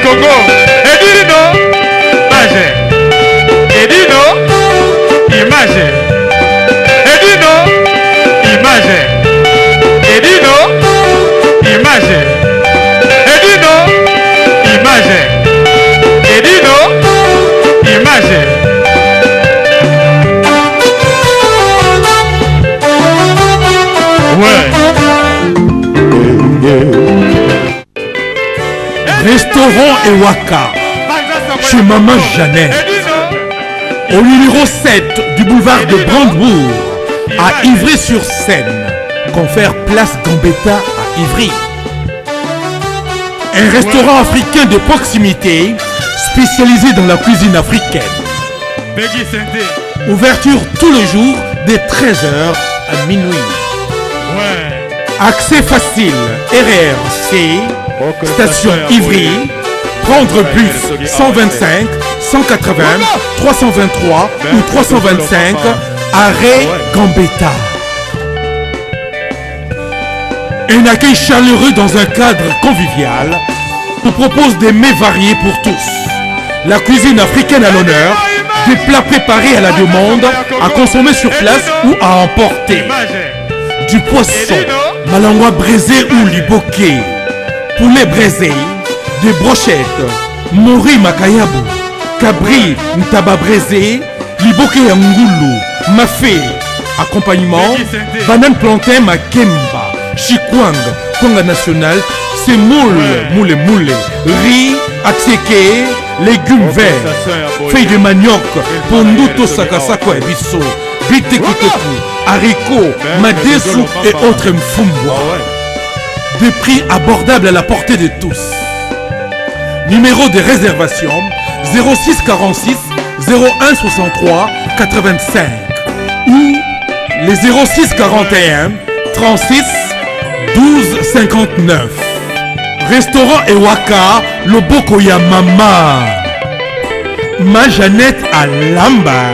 Congo. Edino, image. Edino, image. Edino, image. Edino, image. Edino, image. Edino, image. Ouais. Restaurant Ewaka, chez Maman Jeannette, au numéro 7 du boulevard de Brandebourg, à Ivry-sur-Seine, confère Place Gambetta à Ivry. Un restaurant africain de proximité spécialisé dans la cuisine africaine. Ouverture tous les jours de 13h à minuit. Accès facile, RRC, station Ivry, prendre bus 125, 180, 323 ou 325, arrêt Gambetta. Un accueil chaleureux dans un cadre convivial vous propose des mets variés pour tous. La cuisine africaine à l'honneur, des plats préparés à la demande, à consommer sur place ou à emporter. Du poisson, malangwa braisé ou liboké, poulet braisé, des brochettes, mori makayabu, cabri ntaba braisé, liboké ya ngulu, mafé, accompagnement, banane plantain makemba, chikwang, kwanga national, semoule, moule moule, riz, attiéké, légumes verts, feuilles de manioc, pondu to sakasako ya biso, bitekuteku, haricots, madesu et autres mfumbwa. Des prix abordables à la portée de tous. Numéro de réservation 06 46 01 63 85 ou les 06 41 36 12 59. Restaurant Ewaka, Loboko ya Mama. Ma Jeannette Alamba.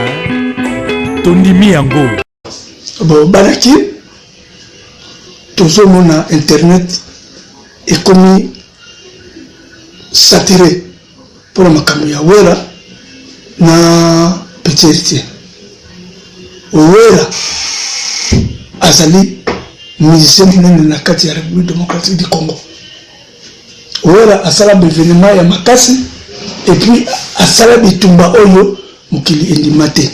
Tondimi yango. Bon, balaki tozomona internet ekomi saturé mpona makambo ya Wera na petit Héritier. Wera azali musicien monene na kati ya République démocratique du Congo. Wera asala baévénement ya makasi et puis asala bitumba oyo mokili endima te.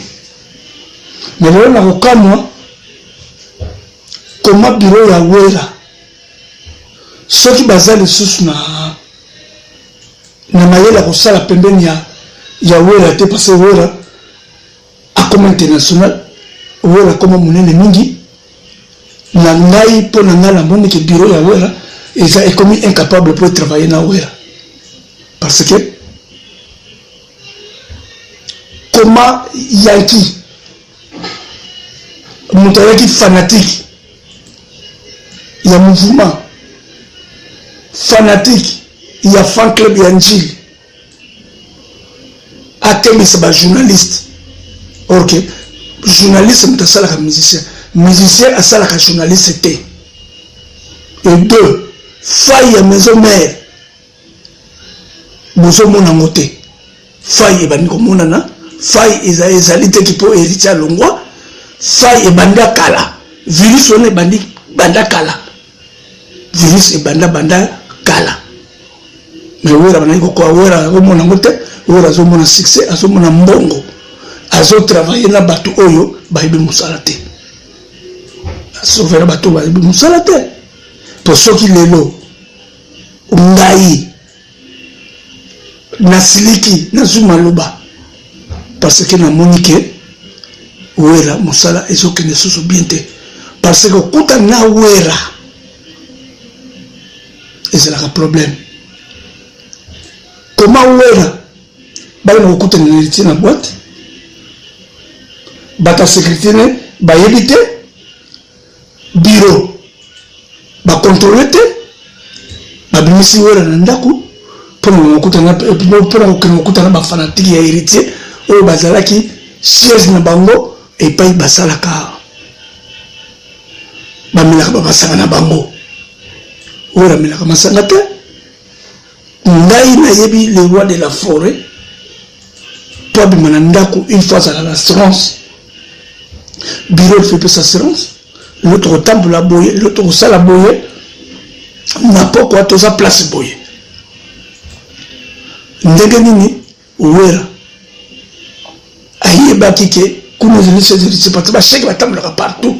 Mais lelo na kokamwa koma bureau ya Wera soki baza lisusu na mayele ya kosala pembeni ya Wera te, parce que Wera akoma international, Wera akoma monene mingi. Na ngai, mpo na ngai, namoni ke bureau ya Wera eza ekomi incapable po etravailler na Wera, parce que koma yanki moto ayaki fanatique ya mouvement, fanatique ya fan club ya Njili, akembisa bajournaliste. Or que journaliste moto asalaka musicien, musicien asalaka journaliste te. Et deux faille ya Maison Mère bozomona yango te. Faille ebandi komonana, faille ezali teki mpo Héritier alongwa. Faille ebanda kala, virus wana ebandi banda kala, virus ebanda banda kala. Mais Wera bandaki kokoa, Wera azomona yango te. Wera azomona succès, azomona mbongo, azotravailler na bato oyo bayebi mosala te, asurveiller bato oyo bayebi mosala te. Po soki lelo ngai nasiliki, nazwi maloba parce que namoni ke Wera mosala ezokende susu bien te, parce que okuta na Wera ezalaka problème. Koma Wera bayina kokutana na Héritier na boîte, bato ya sécurité ne bayebi te, bureau bacontrôle te, babimisi Wera na ndako mpona kokende kokutana bafanatike ya Héritier oyo bazalaki siège na bango epai basalaka, bamelaka bamasanga na bango. Oyo amelaka masanga te, ngai. Nani ayebi le roi de la forêt mpo abima na ndako, une fois azala na assurance, bureau il faut epesa assurance. Lelo tokotambola boye, lelo tokosala boye, na pokwa toza place boye. Ndenge nini Wera ayebaki ke kuna ezali sezelisi? Parce basheke batambolaka partout,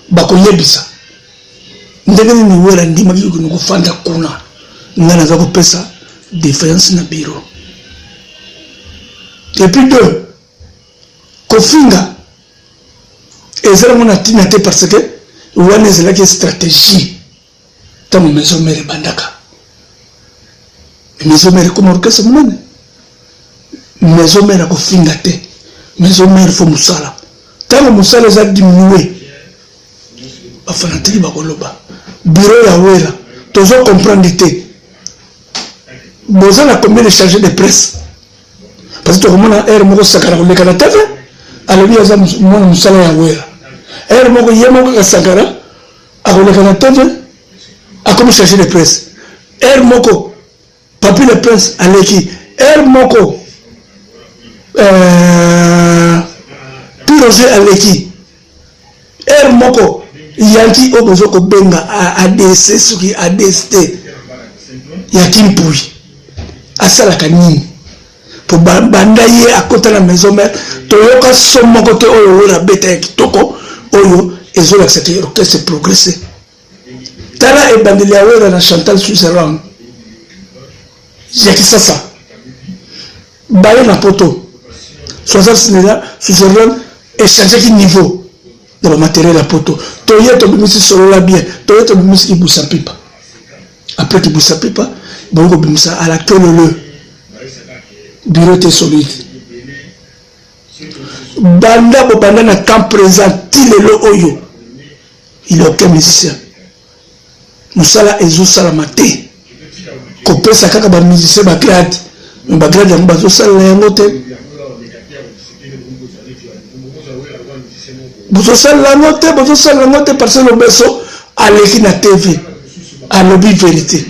bakoyebisa. Ndenge nini Wera ndimaki kokende kofanda kuna? Ngai naza kopesa défaillance na bureau. Et puis deux, kofinga eza nango na ntina te, parce que wana ezalaki stratégie. Ntango Maison Mère ebandaka, Maison Mère ekoma orchestre monene. Maison Mère akofinga te. Maison Mère faut mosala. Ntango mosala eza diminue, bafanatiki bakoloba. Bureau ya Wera, tozo comprendre te. Boza na combien de chargé de presse? Parce que tokomona heure moko Sakara koleka na TV, alobi aza mwana mosala ya Wera. Heure moko ye moko kaka Sakara akoleka na TV, akomi chargé de presse. Heure moko Papi le Prince aleki, heure moko Piroger aleki, heure moko Yanki oyo bozo kobenga ADC, soki ADST ya Kimpui, asalaka nini? Po banda ye akota na Maison Mère, toyoka so moko te oyo Wera abeta ya kitoko oyo ezolakisa te orchestre progresse. Tala ebandeli ya Wera na Chantal Switzerland ya Kisasa, baye na poto Chantal Switzerland echangeaki niveau na bamatériel ya poto. Toye tobimisi Solola bien, toye tobimisi Kibusa Pipa. Après Kibusa Pipa, boye kobimisa à la queue. Bureau te solide. Banda bobanda na temps présent ti lelo oyo, il est aucun musicien. Mosala ezosalama te. Kopesa kaka bamusicien bagrade, mais bagrade yango bazosalela yango te. Bozosalela yango te, bozosalela yango te, parce que Lobeso aleki na TV, alobi vérité,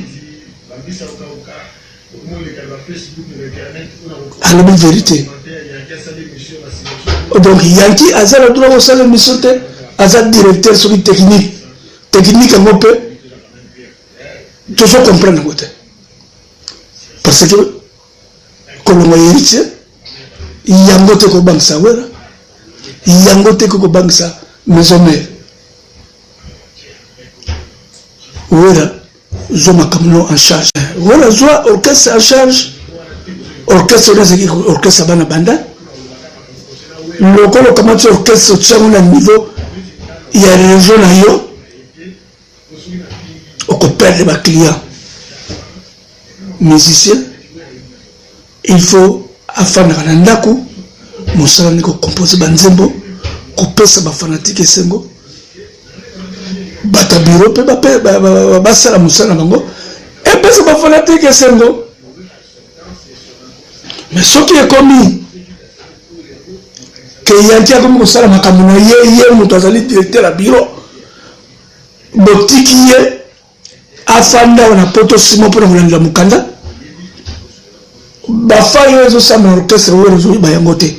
alobi vérité. Donc Yanki aza na droit kosala émission te? Aza directeur soki technique, technique yango mpe tozo comprendre yango te, parce que kolonga Héritier yango te kobangisa Wera, yango te kobangisa Maison Mère. Wera, zwa makambo no en charge. Wera, zwa orchestre en charge. Orchestre wana ezalaki orchestre ya bana. Banda lokola okamati orchestre, otiango na niveau ya réseau na yo, okoperdre baclient. Musicien, il faut afandaka na ndako, mosala nde kocompose banzembo, kopesa bafanatike esengo. Bato ya bureau mpe basala mosala na bango, epesa bafanatike esengo. Mais soki ekomi ke Yanki akomi kosala makambo na ye, ye moto azali directeur ya bureau, botiki ye afanda awa na poto nsima mpona kolandela mokanda, bafai oyo ezosala na orchestre oyo ozoyeba yango te.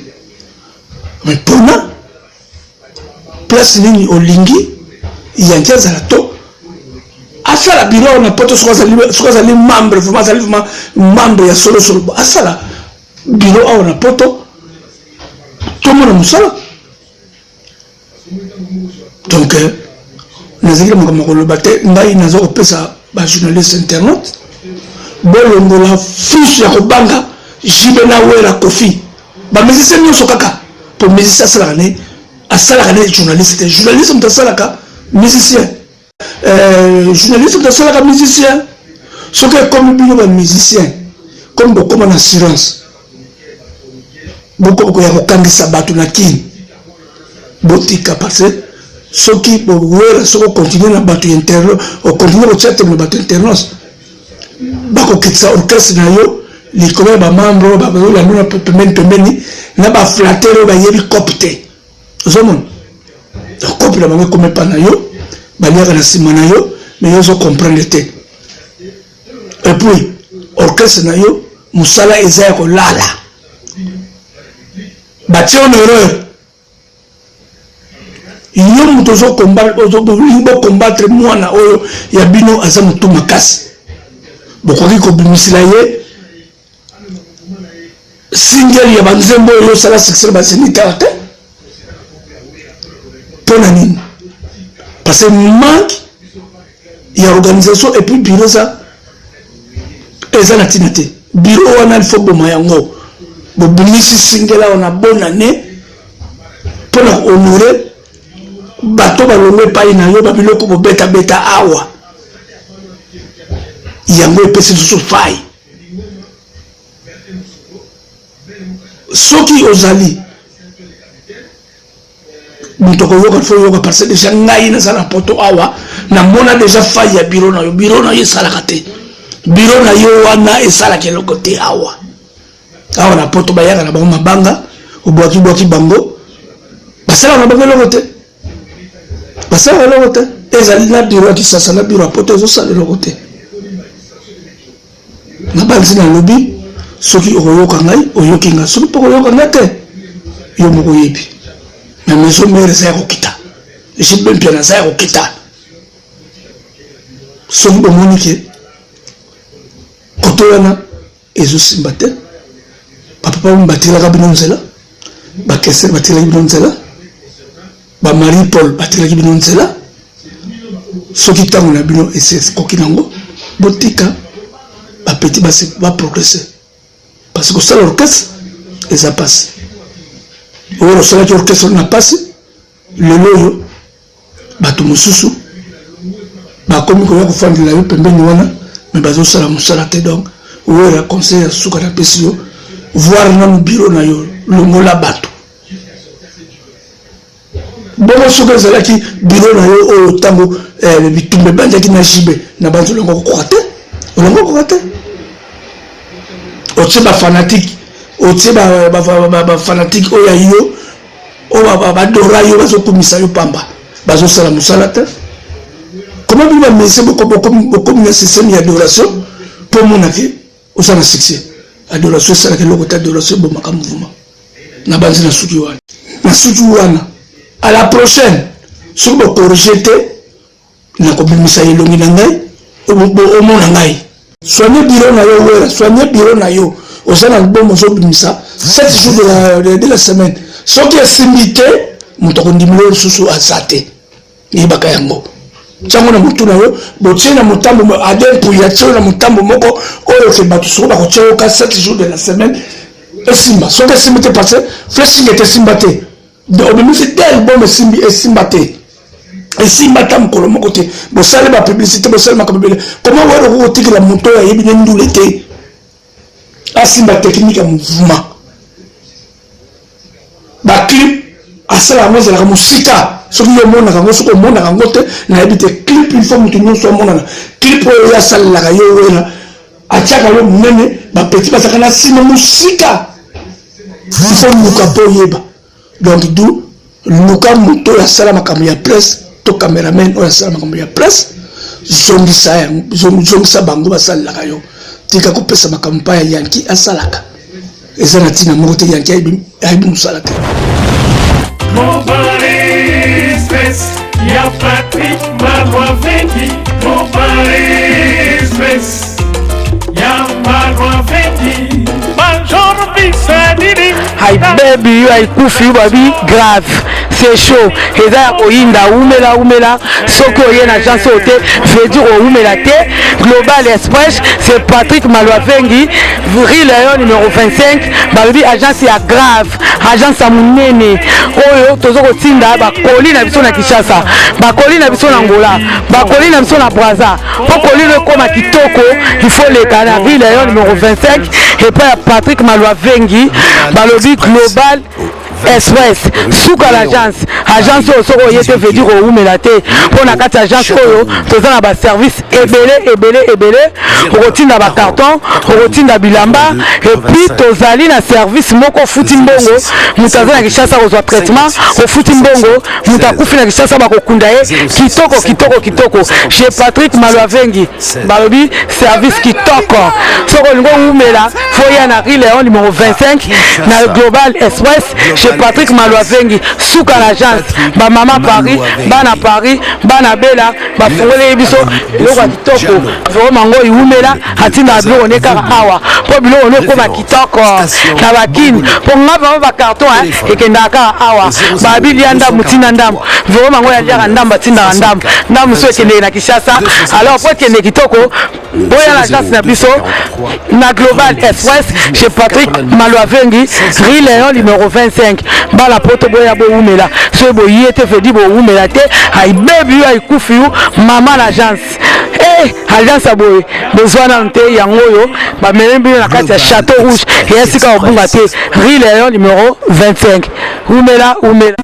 Mais mpona place nini olingi Yanki azala to asala bureau awa na poto? Soki azali membre vraiment, azali vraiment membre ya solosolo, asala bureau awa na poto, tomona mosala. Donc nazalaki na makambo koloba te. Ngai naza kopesa bajournaliste internaute, bolongola fiche ya kobanga JB na Wera, Kofi, bamusicien nyonso kaka, po musicien asalaka ne, asalaka ne journaliste te. Journaliste moto asalaka musicien, journaliste moto asalaka musicien. Soki ekomi bino bamusicien, comme bokóma na assurance, bokoya kokangisa bato na Kini, botika. Parce que soki bowera, soki ocontinue na bato ya interne, ocontinue kotia tembe na bato internaute, bakokitisa orchestre na yo likolo ya bamembre oyo bazolanda na pembeni pembeni na baflatter oyo bayebi cope te. Ozomona cope na bango ekoma epa na yo, baliaka na nsima na yo, mais yo ozocomprendre te. Et puis orchestre na yo. Mosala eza ya kolala. Batie yo na erreur. Yo moto ozolingi bocombattre mwana oyo ya bino aza motu makasi, bokoki kobimisela ye single ya banzembo oyo osala succès na bazenitala te. Mpo na nini? Parce que manque ya organisation et puis bureau eza eza na ntina te. Bureau wana il faut boma yango. Bobimisi single awa na bonne année mpo na kohonore bato balongo epai na yo, babiloko bobetabeta awa, yango epesi lisusu fai. Soki ozali moto akoyoka, fo oyoka, parce que déjà ngai naza na poto awa, namona déjà fai ya biro na yo. Biro na yo esalaka te, biro na yo wana esalaka eloko te. Awa awa na poto bayaka na bango mabanga, obwakibwaki bango, basalaka na bango eloko te, basalaka eloko te. Ezali na biro ya Kisasa na biro ya poto ezosala eloko te. Nabanzi nalobi, soki okoyoka ngai, oyoki ngai, soki mpo okoyoka ngai te, yo moko oyebi. Na maison mère eza ya kokita, JB Mpiana aza ya kokita. Soki bomoni ke kote wana ezosimba te, bapapa oyo batikelaka bino nzela, bakesere batikelaki bino nzela, ba Marie Paul batikelaki bino nzela, soki ntango na bino esi ekoki nango, botika bapeti basi baprogresse, parce que kosala orchestre eza mpasi. Oyo osalaki orchestre na mpasi, lelo oyo bato mosusu bakomi koya kofandela yo pembeni wana, me bazosala mosala te. Donc oyo ya conseil ya suka napesi yo, voir nanu biro na yo, longola bato bongo. Soki ezalaki biro na yo oyo ntango bitumba ebandaki na JB na banzi, olongo kokoka te, olongo kokoka te. Otie bafanatike, otie bafanatike oyo ya yo, oyo badora yo, bazokumisa yo pamba, bazosala mosala te. Koma bino bamusicien bokomi na système ya adoration mpo omonake oza na succès. Adoration esalaka eloko te, adoration ebomaka mouvement. Na banzi na suki wana, na suki wana. À la prochaine, soki bokorige te, nakobimisa elongi na ngai, omona ngai. Soigne bureau na yo, Wera, soigne bureau na yo. Oza na album ozobimisa 7 jours de la semaine. Soki esimbi te, moto akondimela yo lisusu aza te. Yebaka yango, ntiango na motu na yo. Botie na motambo ade mpuya, tie yo na motambo moko oyo ke bato soko bakotia yo ka 7 jours de la semaine esimba. Soki esimbi te, parce flashing ete esimba te, obimisi te album esimbi, esimba te, esimba ata mokolo moko te. Bosali bapublicité, bosali makambo ebele. Koma were okoki kotikela moto oyo ayebi ne ndule te asimba technique ya mouvement? Baclip asala yango ezalaka mosika. Soki yo omonaka yango, soki omonaka yango te, nayebi te. Clip, il faut moto nyonso amonana. Clip oyo ye asalelaka yo, Wera, atiaka yo monene, bapeti bazalaka na nsima mosika. Il faut luka mpo oyeba. Donc du luka moto oyo asala makambo ya presse to cameraman oyo asala makambo ya presse, zongisa, zongisa bango basalelaka yo. Tika kopesa makambo mpa ya yanki asalaka, eza na ntina moko te. Yanki ayebi mosala te. Mobile Express, ya Patrick Malwavendi. Mobile Express, ya Malwavendi. Bonjour, Bisadidi. Hi baby, yo aikufi yo babi grave, c'est chaud, eza ya koyinda. Umela umela, soki oye na agence oyo te, veut dire oumela te. Global Express, c'est Patrick Malwavengi, rue Léon numéro 25. Balobi agence ya grave, agence ya monene oyo toza kotinda bakoli na biso na Kinshasa, bakoli na biso na Angola, bakoli na biso na Braza. Mpo kolino ekóma kitoko, il faut leka na rue Léon numéro 25 epai ya Patrick Malwavengi. Balobi Global Express, suka l'agence. Agence oyo soki oye te, veut dire owumela te, mpo na kati ya agence oyo toza na baservice ebele ebele ebele. Okotinda bacarton, okotinda bilamba, et puis tozali na service moko, ofuti mbongo, moto aza na Kinshasa kozwa traitement, ofuti mbongo, moto akufi na Kinshasa bakokunda ye kitoko kitoko kitoko. Chez Patrick Malwavengi, balobi service kitoko. Soki olingi owumela, faut ya na rue Léon numéro 25, na Global Express, chez Patrick Malwavengi, suka na agence. Bamama Paris, bana Paris, bana Bela, bafungoleli biso biloko ya kitoko. Vraiment ngo iwumela, atindaka biloko ne kaka awa, mpo biloko ne ekoma kitoko na bakini, mpo nga vraiment bacarton ekendaka kaka awa. Babilia ndambu, ntina ndambu, vraiment ngo yaliaka ndambu, atindaka ndambu ndambu so ekendeke na Kinshasa. Alors po ekende kitoko, boya na agence na biso na Global Express, chez Patrick Malwavengi, rue Léon numéro 25. Bala poto, boya bowumela. Soki boye te, vedi bowumela te, ayibebi yo, ayikufi yo. Mama na agence, eh, agence ya boye bozwa nanu te. Yango oyo bamemi bino na kati ya Château Rouge, eya sika kobunga te, rue Léon numéro 25. Umela, umela.